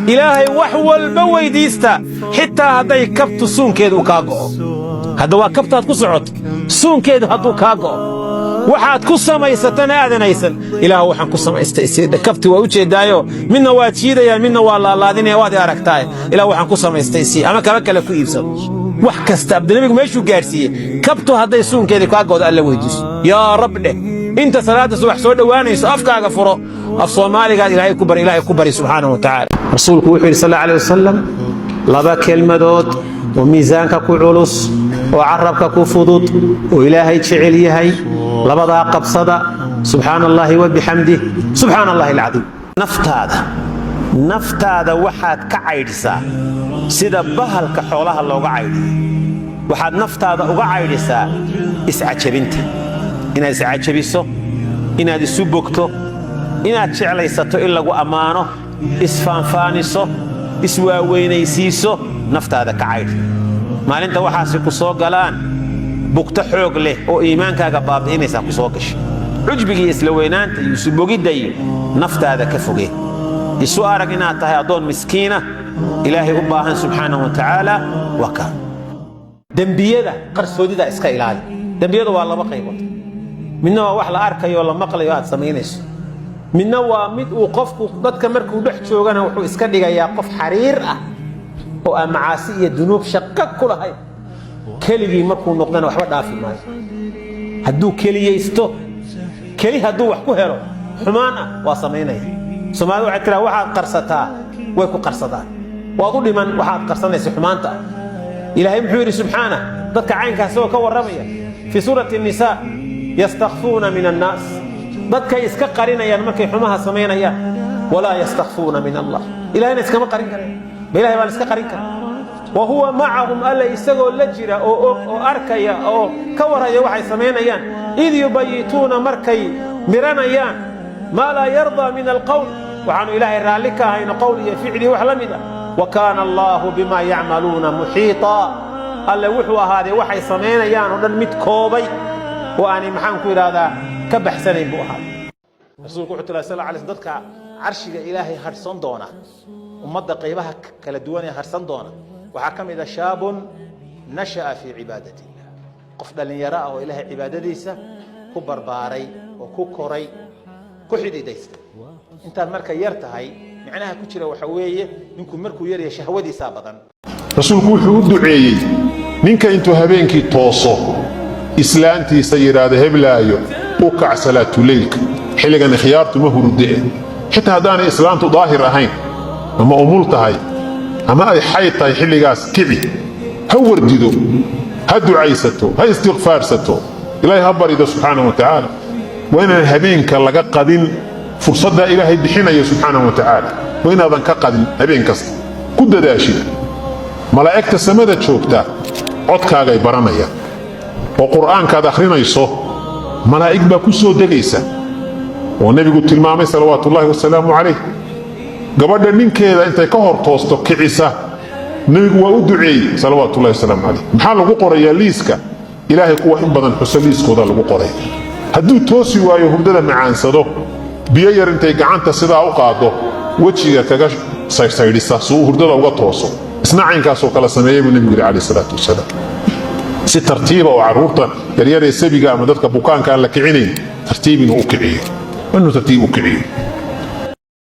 Ilaahay wax walba weyddiista, xitaa hadday kabtu suunkeedu kaa go'o. Hadda waa kabtaad ku socoto, suunkeedu hadduu kaa go'o, waxaad ku samaysatana aadan haysan, "Ilaah, waxaan ku samaystay isiidha." Kabti waa u jeeddaayo, midna waa jiidayaan, midna waa laalaadinaya, waad i aragtaaye. "Ilaah, waxaan ku samaystay isii," ama kaba kale ku iibsado. Wax kasta abdinabigu meeshuu gaadhsiiyey, kabtu hadday suunkeedii kaa go'do, Alla weydiiso. "Yaa Rab" dheh. Inta salaadda subax soo dhowaanayso, afkaaga furo, af Soomaaligaad Ilaahay ku bari, Ilaahay ku bari subxaanahu wa tacaala. Rasuulku wuxuu yidhi sal alla alayh wasalam: laba kelmadood oo miisaanka ku culus oo carabka ku fudud oo Ilaahay jecel yahay, labadaa qabsada: subxaana Allahi wa bixamdih, subxaana Allahi alcadiim. Naftaada, naftaada waxaad ka caydhisaa sida bahalka xoolaha looga caydhiyo. Waxaad naftaada uga caydhisaa iscajabinta, inaad iscajabiso, inaad isu bogto, inaad jeclaysato in lagu ammaano, isfaanfaaniso, iswaaweynaysiiso. Naftaada ka caydhi. Maalinta waxaasi ku soo galaan, bugto xoog leh oo iimaankaaga baabi'inaysaa ku soo gasha. Cujbigiiyo isla weynaanta iyo isubogidda iyo naftaada ka fogee. Isu arag inaad tahay addoon miskiina, Ilaahay u baahan subxaanahu wa tacaala. Waa kaa. Dembiyada qarsoodida iska ilaali. Dembiyada waa laba qaybood: midna waa wax la arkayo, la maqlayo, aad samaynayso; midna waa mid uu qofku dadka markuu dhex joogana wuxuu iska dhigayaa qof xariir ah oo aan macaasi iyo dunuub shaqo ku lahayn, keligii markuu noqdana waxba dhaafi maayo. Hadduu keliyaysto, keli hadduu wax ku helo xumaan ah, waa samaynaya. Soomaalida waxay tiraa: "Waxaad qarsataa way ku qarsadaan." Waad u dhiman waxaad qarsanaysa xumaanta ah. Ilaahay muxuu yidhi subxaanah dadka caynkaas isagoo ka warramaya fii suurati Nisaa? Yastakfuuna min annaas, dadkay iska qarinayaan markay xumaha samaynayaan. Walaa yastakfuuna min Allah, Ilahayna iskama qarin kareen. Ma Ilahay baa la iska qarin kara? Wa huwa macahum, Alle isagoo la jira oo og oo arkaya oo ka warhaya waxay samaynayaan. Id yubayituuna, markay miranayaan, maa laa yardaa min alqowl, waxaanu Ilaahay raalli ka ahayno, qowl iyo ficli wax la mid ah. Wa kaana Allaahu bimaa yacmaluuna muxiiطaa, Alle wuxuu ahaaday waxay samaynayaan oo dhan mid koobay oo aanay, maxaan ku idhaahdaa, ka baxsanayn buu ahaaday. Rasuulku wuxuu tiri sal alay sl: dadka carshiga Ilaahay harsan doona, ummadda qaybaha kala duwan ee harsan doona, waxaa ka mid ah shaabun nasha'a fii cibaadat illah, qof dhallinyaro ah oo Ilaahay cibaadadiisa ku barbaaray oo ku koray, ku xididaystay. Intaad marka yar tahay, micnaha ku jira waxa weeye, ninku markuu yaryahay shahwadiisaa badan. Rasuulku wuxuu u duceeyey ninka intuu habeenkii tooso islaantiisa yidhaahdo: "Heblaayo, u kac salaatuleylka, xilligan ikhyaartu ma hurdee." Xitaa haddaanay islaantu daahir ahayn ama umul tahay ama ay xayd tahay, xilligaas kici, ha wardido, ha ducaysato, ha istikfaarsato, Ilaahay ha barido subxaanahu wa tacaala. Waa inaan habeenka laga qadin fursaddaa Ilaahay bixinaya subxaanahu wa tacaala. Waa inaadan ka qadin habeen kasta, ku dadaashid. Malaa'igta samada joogta codkaagay baranayaan, oo qur'aankaad akhrinayso malaa'ig baa ku soo degaysa, oo nebigu tilmaamay salawaatuullaahi wasalaamu calayh. Gabadha ninkeeda intay ka hor toosto kicisa, nebigu waa u duceeyey salawaatullahi wasalaamu calayh. Maxaa lagu qorayaa? Liiska Ilaahay kuwa in badan xuso liiskooda lagu qoraya. Hadduu toosi waayo, hurdada macaansado, biyo yar intay gacanta sidaa u qaaddo wejiga kaga saydhsaydhisa si uu hurdada uga tooso, isna caynkaasoo kala sameeyey buu nebigu yidhi calayh salaatu wasalaam. Si tartiiba oo carruurta yaryar ee sabiga ama dadka bukaanka aan la kicinayn, tartiib inuu u kiciyo, inuu tartiib u kiciyo.